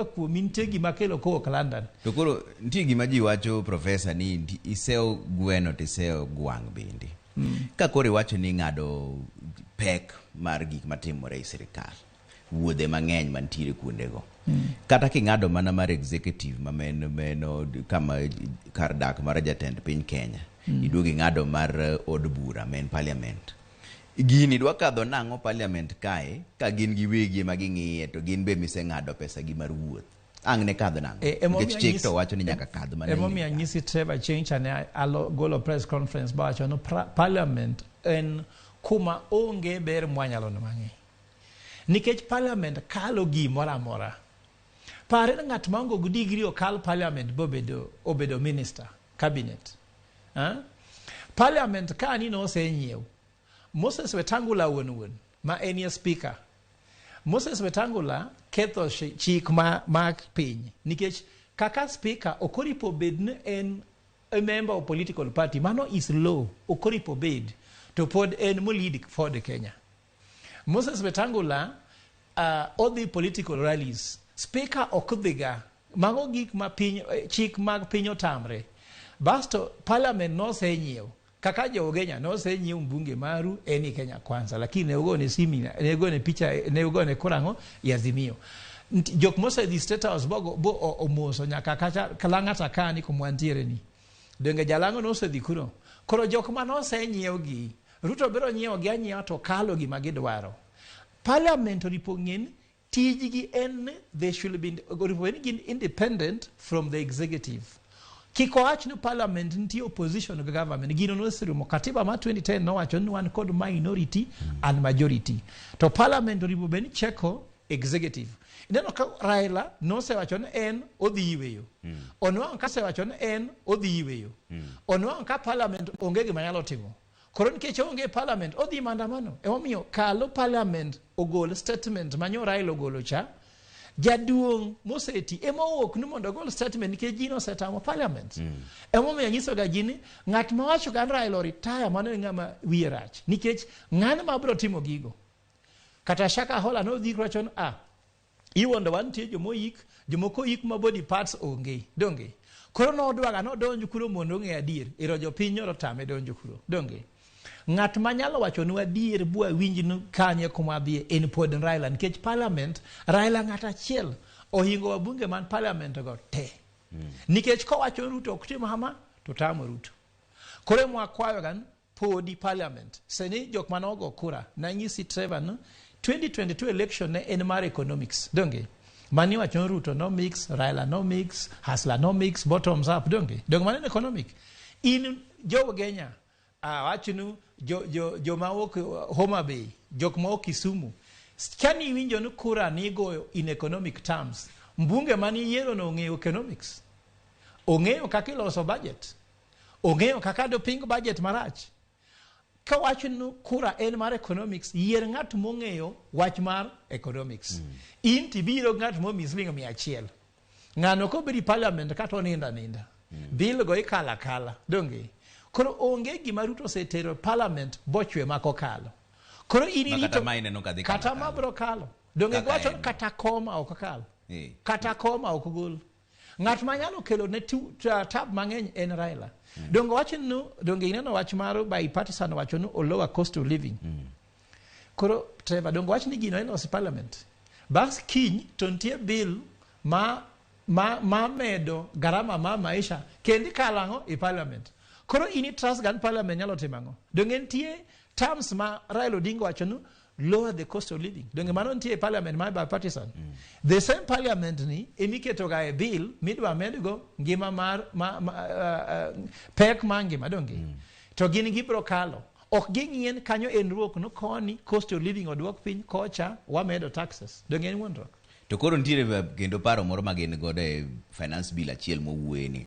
Kuomi nitie gima kelo kowuok London. To koro nitie gima ji wacho, profesa, ni isewo gweno to isewo gwang' bende. Ka koro iwacho ni ng'ado pek mar gik matimore e sirikal, wuodhe mang'eny mantiere kuondego. Kata king'ado mana mar executive ma meno kama kar dak mar jatend piny Kenya, iduogo ing'ado mar od bura ma en parliament. Gini dwa kadho nang'o parliament kae ka gin giwegi ema ging'iye, to gin be miseng'ado pesa gi mar wuoth? Ang' ne kadh nang'o? Emomiyo Nikech chik to wacho ni nyaka kadh mana Emomiyo e anyisi, Trevor, chieng' cha ne golo press conference bawacho ni parliament en kuma onge ber mwanyalo nwang'e. Nikech parliament kalo gimoro amora. Pare ni ng'at maonge gi degree okal parliament bobedo obedo minister, cabinet. Eh? Parliament ka ni nosenyiew. Moses Wetangula wuon wuon ma enie speaker. Moses Wetangula ketho chik ma piny nikech kaka speaker ok oripo bed ni en a member of political party. Mano is law, ok oripo bed to pod en molead Ford Kenya. Moses Wetangula odhi political rallies. Speaker ok dhiga. Mago gik ma piny, chik mag piny otamre. Basto parliament nosenyiew. Kaka jo Kenya nosenyiew mbunge maru eni Kenya Kwanza, lakini ne ugone simi, ne ugone picha, ne ugone kura ang'o ya Azimio. Jok mosedhi State House bo omoso nyaka kacha Lang'ata kani kuma wantiere ni. Donge jalang'o nosedhi kuro. Koro jok ma nosenyiew gi, Ruto biro nyiewo gi anyiewa to kalo gima gidwaro. Parliament oripo ng'e ni tijgi en ni they should be, oripo bed ni gin independent from the executive. Kik owach ni parliament nitie opposition gi government. Gino noserumo. Katiba mar 2010 nowacho ni wan kod minority and majority. To parliament oripo bed ni cheko executive. Ineno ka Raila nosewacho ni en odhi yweyo. Onwang'o ka osewacho ni en odhi yweyo. Onwang'o ka parliament onge gima nyalo timo. Koro nikech onge parliament, odhi maandamano. Emomiyo kalo parliament ogol statement manyo Raila ogolo cha, jaduong' moseti ema owuok ni mondo ogol statement nikech ji nosetamo parliament. Emomiyo anyiso ga ji ni ng'at ma wacho ga ni Raila retire, mano e ng'ama wiye rach. Nikech ng'ano ma biro timo gigo? Kata Shakahola nodhi wacho ni iwuondo wa, nitie jomoyik, jomoko oyik ma body parts onge, donge? Koro nodwaga nodonj kuro mondo ong'e adier. Ero jopiny nyoro tame donjo kuro, donge? Ng'at manyalo wachonu adier bwa winj ni kanye kuma dhiye en pod Raila, nikech parliament Raila ng'at achiel ohingo wabunge man parliament go te. Nikech kowacho ni Ruto ok tim kama, to tamo Ruto. Koro ema wakwayo ga ni podi parliament sani jok mane ogo kura nanyisi, Trevor, ni 2022 election ne en mar economics, donge? Mani wacho ni Ruto no mix, Raila no mix, Hustler no mix, bottoms up, donge? Donge mano en economic? In jo Kenya awachnu jo joma wuok Homa Bay, jok ma wuok Kisumu, kani iwinjo ni kura nigoyo in economic terms, mbunge mane iyiero no ong'eyo economics, ong'eyo kaka iloso budget, ong'eyo kaka doping budget marach. Kawacho ni kura en mar economics, yier ng'at mong'eyo wach mar economics. In tibiro ng'at momi siling 100, ng'ano kobiro i parliament kata onindo aninda, bill go ikalo akala, donge? Koro onge gima Ruto osetero e parliament bochwe mak okalo. Koro in Ma kata irito ma ineno ka dhi kalo kata akala. ma biro kalo, donge? Kaka Giwacho ni en. Kata koma ok kal. Kata koma ok gol. Ng'at manyalo kelo ne tab mang'eny en Raila. Donge wach ni, donge ineno wach mar bipartisan wacho ni lower cost of living? Koro Trevor, donge wach ni gino iloso e parliament? Bas kiny to nitie bill ma medo garama ma maisha kendo ikalo ang'o e parliament. Koro in i trust gan parliament nyalo timo ang'o? Donge nitie terms ma Raila Odinga wacho ni lower the cost of living? Donge mano nitie e parliament mar bipartisan? The same parliament ni emiketo ga e bill midwa medgo ngima mar ma pek mar ngima, donge? To gin gibro kalo. Ok ging'ien kanyo en ruok no koni cost of living oduok piny, kocha wamedo taxes. Donge en wuondruok? To koro nitiere kendo paro moro ma gin godo e finance bill achiel mowuoye ni.